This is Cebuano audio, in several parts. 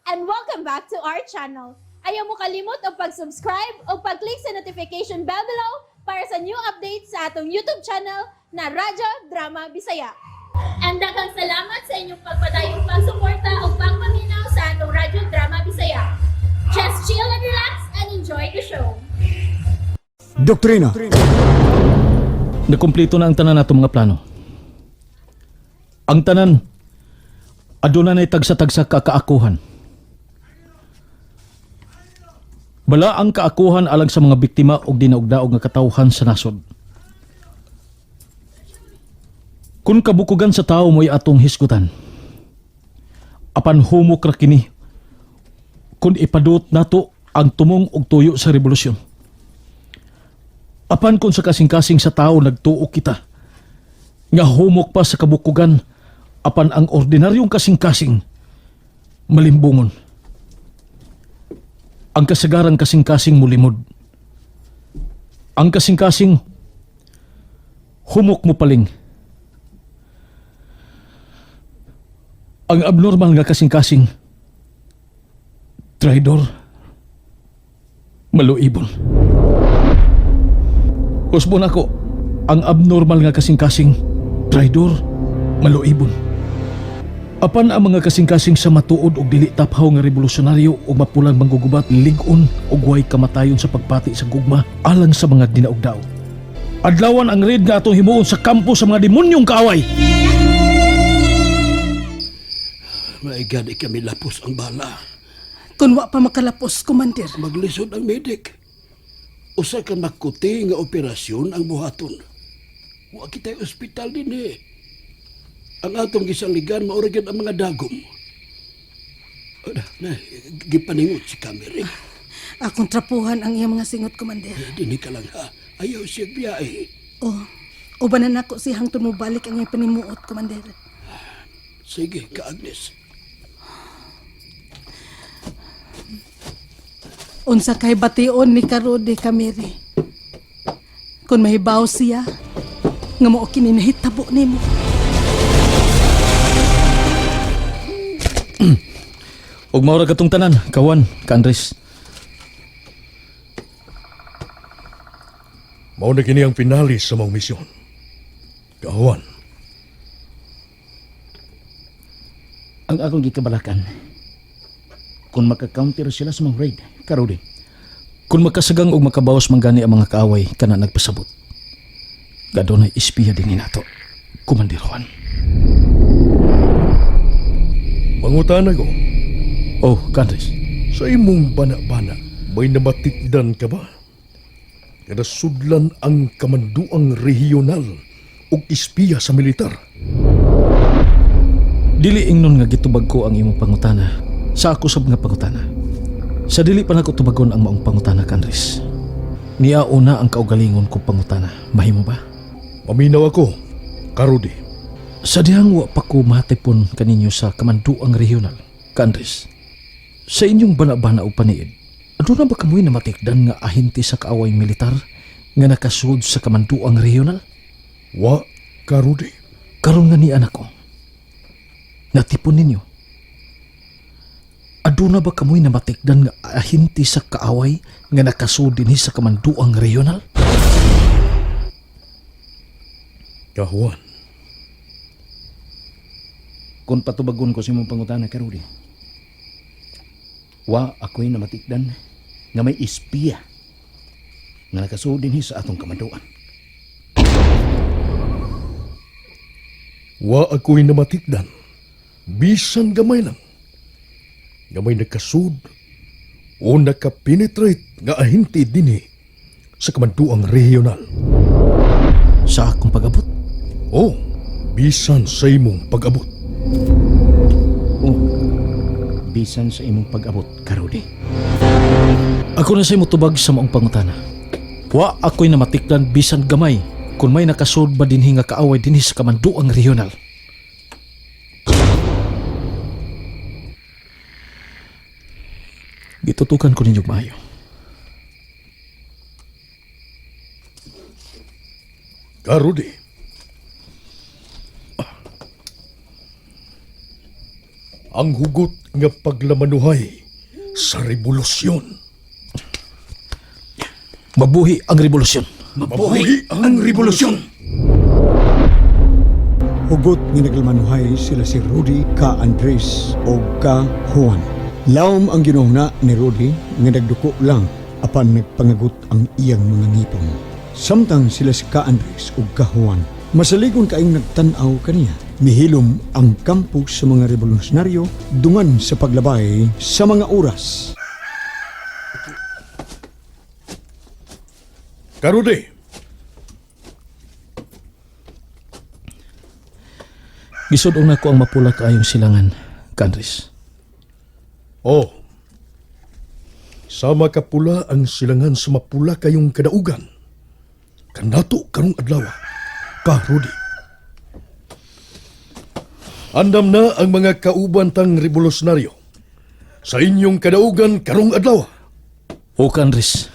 And welcome back to our channel. Ayaw mo kalimot og pag-subscribe o pag-click sa notification bell below para sa new updates sa atong YouTube channel na Radyo Drama Bisaya. And daghang salamat sa inyong pagpadayong pagsuporta o pagpaminaw sa atong Radyo Drama Bisaya. Just chill and relax and enjoy the show. Doktrina. Nakumpleto na ang tanan nato mga plano. Ang tanan, aduna na'y tagsa-tagsa ka kaakuhan. Bala ang kaakuhan alang sa mga biktima og dinaugdaog nga katawhan sa nasod. Kung kabukugan sa tao mo'y atong hisgutan, apan humok ra kini kung ipaduot nato ang tumong og tuyo sa revolusyon. Apan kung sa kasing-kasing sa tao nagtuo kita, nga humok pa sa kabukugan, apan ang ordinaryong kasing-kasing, malimbungon. Ang kasagarang kasing-kasing mulimod. Ang kasing-kasing, humok mo paling. Ang abnormal nga kasing-kasing, traidor, maluibon. Usbon ako, ang abnormal nga kasing-kasing, traidor, maluibon. Apan ang mga kasing-kasing sa matuod og dili taphaw nga revolusyonaryo o mapulang manggugubat, lig-on og way kamatayon sa pagpati sa gugma alang sa mga dinaugdaog. Adlawan ang raid nga atong himuon sa kampo sa mga demonyong kaaway. Maigani kami lapos ang bala. Kun wa pa makalapos, Commander. Maglisod ang medik. Usa ka makuti nga operasyon ang buhaton. Wa kita'y ospital din eh. Ang atong gisangligan maura gyud ang mga dagom. Na, na, gipaningot si Kamerik. Akong trapuhan ang iyang mga singot, Commander. Dini ka lang ha. Ayaw siya biyahe. Oh, ubanan nako si hangtod mo balik ang iyang panimuot, Commander. Sige, ka Agnes. Unsa kay bation ni Karode Kamiri. Kung mahibaw siya, nga mao kini nahitabo nimo. Og maura katong tanan, kawan, ka Andres. Mao na kini ang finale sa mong misyon. Kahuan, Ang akong gikabalakan, kung makakounter sila sa mga raid, karudi. Kung makasagang og makabawas man gani ang mga kaaway kana nagpasabot. Gadunay ispiya din nato, Commander Juan. mangutana ko, Oh, ka Andres. sa imong bana-bana, may namatikdan ka ba? Kada sudlan ang kamanduang regional ug ispiya sa militar. Dili ingnon nga gitubag ko ang imong pangutana sa ako sab nga pangutana. Sa dili pa nako tubagon ang maong pangutana ka Andres. Niauna ang kaugalingon kong pangutana. Mahimo ba? Paminaw ako, Karudi. Sa dihang wa pa ko matipon kaninyo sa kamanduang regional, ka Andres. Sa inyong bana-bana o paniid, aduna ba kamoy namatikdan nga ahinti sa kaaway militar nga nakasud sa kamanduang regional? Wa, Karudi. Karon nga ni anak ko, natipon ninyo. Aduna ba kamoy namatikdan nga ahinti sa kaaway nga nakasud dinhi sa kamanduang regional? Kahuan, Kung patubagon ko sa imong pangutana, karudi. Wa ako'y namatikdan nga may ispiya nga nakasuod dinhi sa atong kamanduan. wa ako'y namatikdan. Bisan gamay lang. Nga may nakasud o nakapenetrate nga ahinti dinhi sa kamanduang regional. Sa akong pag-abot, O, bisan sa imong pag-abot. Oh, bisan sa imong pag-abot, karudi. ako na sa'y mutubag sa maong pangutana. Wa ako'y namatikdan bisan gamay kung may nakasud ba dinhi nga kaaway dinhi sa kamanduang regional. Gitutukan ko ninyo maayo. Karudi. Ang hugot nga paglamanuhay sa revolusyon. Mabuhi ang revolusyon. Mabuhi ang revolusyon! Hugot nga naglamanuhay sila si Rudy ka Andres o ka Juan. Lawom ang ginuhuna ni Rudy nga nagduko lang apan nagpangagot ang iyang mga ngipon. Samtang sila si ka Andres ug ka Juan, masaligon kaayong nagtan-aw kaniya. Mihilom ang kampo sa mga revolusyonaryo dungan sa paglabay sa mga oras. Karude, Gisud-ong nako ang mapula kaayong silangan, ka Andres. Oh. Sama kapula ang silangan sa mapula kayong kadaugan. Kanato karong adlaw. Ka Rudy. Andam na ang mga kauban tang revolusyonaryo sa inyong kadaugan karong adlaw. O ka Andres,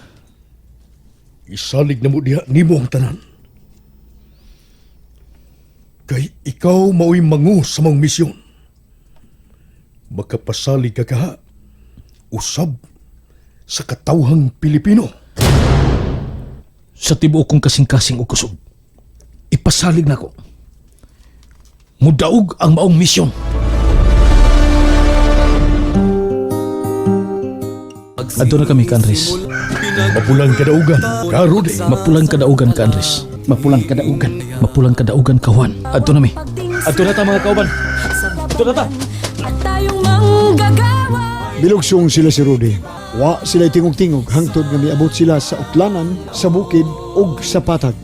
Isalig na mo diha nimo ang tanan. Kay ikaw mao'y mangu sa mong misyon. Makapasalig ka kaha, usab sa katawhang Pilipino. Sa tibuok kong kasing-kasing o kusog, ipasalig nako. Mudaog ang maong misyon. Adto na kami ka Andres. Mapulang kadaugan, ka Rudy. Mapulang kadaugan ka Andres. Mapulang kadaugan. Mapulang kadaugan ka Juan. Adto na mi. Adto na ta mga kauban. Adto na ta. At tayong manggagawa. Bilugsong sila si Rudy. Wa sila tingog-tingog hangtod nga miabot sila sa utlanan, sa bukid ug sa patag.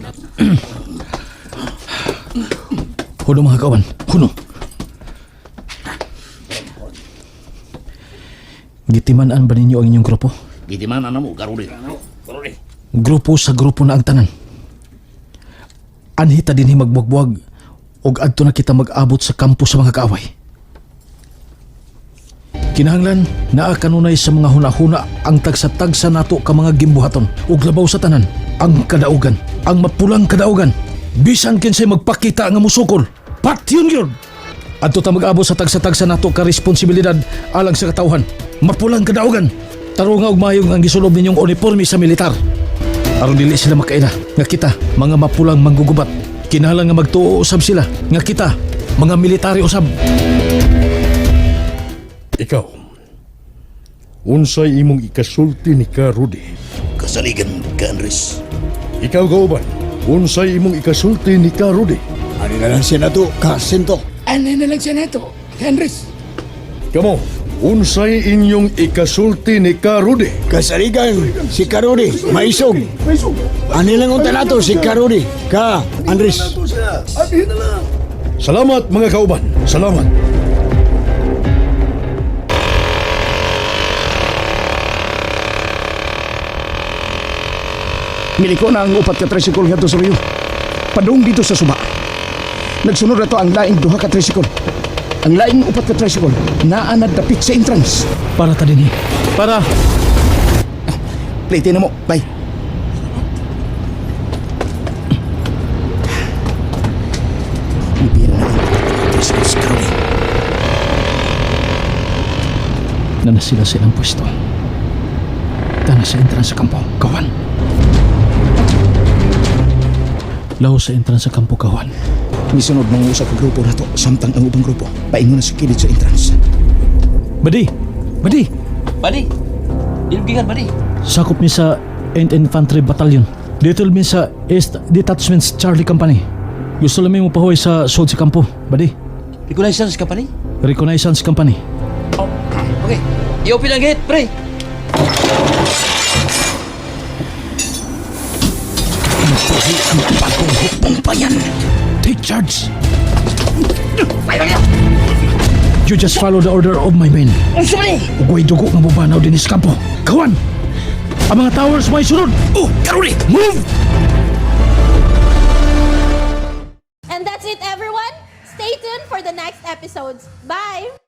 Huno mga kauban. Huno. Gitiman-an ba ninyo ang inyong grupo? Gitiman na mo, Karudi. Grupo sa grupo na ang tanan. Anhita dinhi magbuwag-buwag og adto na kita mag-abot sa kampo sa mga kaaway. Kinahanglan naa kanunay sa mga hunahuna ang tagsa-tagsa nato ka mga gimbuhaton ug labaw sa tanan ang kadaugan, ang mapulang kadaugan. Bisan kinsay magpakita nga musukol, patyon gyud. Adto ta mag-abot sa tagsa-tagsa nato ka responsibilidad alang sa katawhan. Mapulang kadaugan. Tarunga og mayong ang gisulob ninyong uniforme sa militar. Aron dili sila makaila nga kita mga mapulang manggugubat. Kinahanglan nga magtuo usab sila nga kita mga military usab. Ikaw, unsay imong ikasulti ni ka Rudy? Kasaligan ka Andres. Ikaw kauban, unsay imong ikasulti ni ka Rudy? Ani na lang siya nato, ka Sento. Ano na lang siya nato, Andres. Kamo, unsay inyong ikasulti ni ka Rudy? Kasaligan si Karudi, maisog. Ani lang unta nato si Karudi, ka Andres. Salamat mga kauban, salamat. Miliko na ang upat ka tricycle ngadto sa Rio. Padung dito sa suba. Nagsunod na to ang laing duha ka tricycle. Ang laing upat ka tricycle naa na dapit sa entrance. Para ta dinhi. Para. Plate na mo. Bye. Mipila na ang upat ka tricycle sa Karoli. Na sila sa ilang pwesto. Tana sa entrance sa kampo, kawan. Laho sa entrance sa kampo, kawan. Misunod mga usa ka grupo nato samtang ang ubang grupo paingon na sa kilid sa entrance. Badi! Badi! Badi! Dilbigan, badi! Sakop mi sa 8th Infantry Battalion. Dito mi sa East Detachment Charlie Company. Gusto lang mi mo pahuway sa sud sa kampo. Badi, Reconnaissance Company? Reconnaissance Company. Okay. I-open ang gate, pre! Mapuhi ang bagong hukbong bayan. Take charge! You just follow the order of my men. Ugway dugo nga mubanaw din sa kampo. Kawan! Ang mga towers may sunod! Oh, Karoli! Move! And that's it, everyone. Stay tuned for the next episodes. Bye!